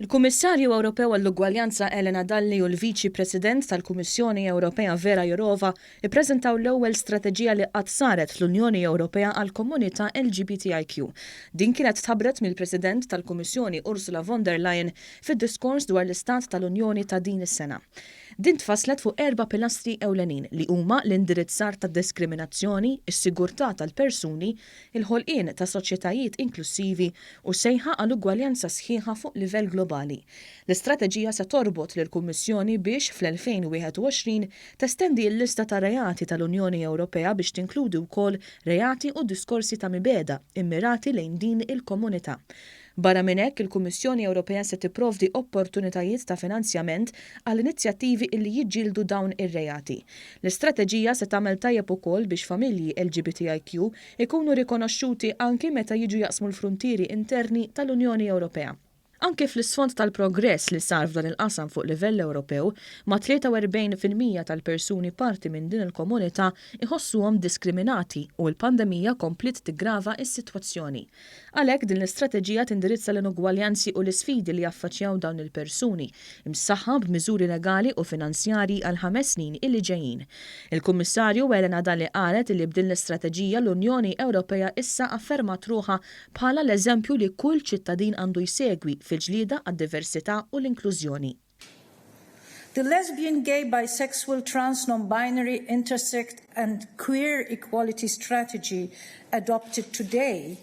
Il-Kummissarju Ewropew għall-Ugwaljanza Helena Dalli u l-Viċi President tal-Kummissjoni Ewropea Vera Jourova ppreżentaw l-ewwel strateġija li qatt saret fl-Unjoni Ewropea għall-komunità LGBTIQ. Din kienet tħabbret mill-President tal-Kummissjoni Ursula von der Leyen fid-diskors dwar l-Istat tal-Unjoni ta' din is-sena. Din tfasslet fuq erba' pilastri ewlenin li huma l-indirizzar tad-diskriminazzjoni, is-sigurtà tal-persuni, il-ħolqien ta' soċjetajiet inklussivi u sejħa għal ugwaljanza sħiħa fuq livell globali. L-istrateġija se torbot lill-Kummissjoni biex, fl-2021, testendi l-lista ta' reati tal-Unjoni Ewropea biex tinkludi wkoll reati u diskorsi ta' mibegħda mmirati lejn din il-komunità. Barra minn hekk, il-Kummissjoni Ewropea se tipprovdi opportunitajiet ta' finanzjament għal inizjattivi illi jiġġieldu dawn ir-reati. L-istrateġija se tagħmel tajjeb ukoll biex familji LGBTIQ ikunu rikonoxxuti anki meta jiġu jaqsmu l-fruntieri interni tal-Unjoni Ewropea. Anki fl-isfond tal-progress li sar f'dan il-qasam fuq livell Ewropew, mat-43% tal-persuni parti minn din il-komunità jħossuhom diskriminati u l-pandemija kompliet tiggrava s-sitwazzjoni. Għalhekk din l-istrateġija tindirizza l-inugwaljanzi u l-isfidi li jaffaċjaw dawn il-persuni, imsaħħa b'miżuri legali u finanzjarji għall-ħames snin illi ġejjin. Il-Kummissarju Elena Dalli qalet illi b'din l-istrateġija l-Unjoni Ewropea issa affermat ruħha bħala l-eżempju li kull ċittadin għandu jsegwi fil-ġlieda għad-diversità u l-inklużjoni. The lesbian, gay, bisexual, trans, non-binary, intersex and queer equality strategy adopted today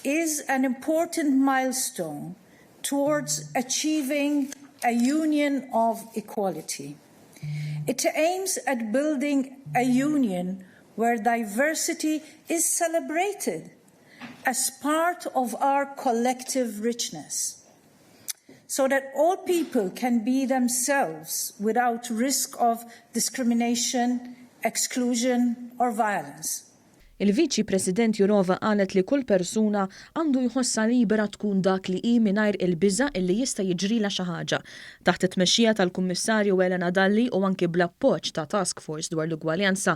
is an important milestone towards achieving a union of equality. It aims at building a union where diversity is celebrated as part of our collective richness so that all people can be themselves without risk of discrimination, exclusion or violence. Il-Viċi President Jourova qalet li kull persuna għandu jħossha libera tkun dak li hi mingħajr il-biża' illi jista' jiġrilha xi ħaġa. Taħt it-tmexxija tal-Kummissarju Helena Dalli u anki bl-appoġġ ta' Task Force dwar l-Ugwaljanza,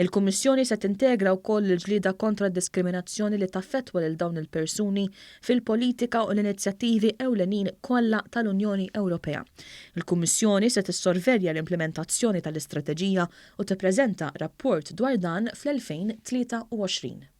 il-Kummissjoni se tintegra wkoll il-ġlieda kontra d-diskriminazzjoni li taffettwa lil dawn il-persuni fil-politika u l-inizjattivi ewlenin kollha tal-Unjoni Ewropea. Il-Kummissjoni se tissorvelja l-implimentazzjoni tal-istrateġija u tippreżenta rapport dwar dan fl-2023.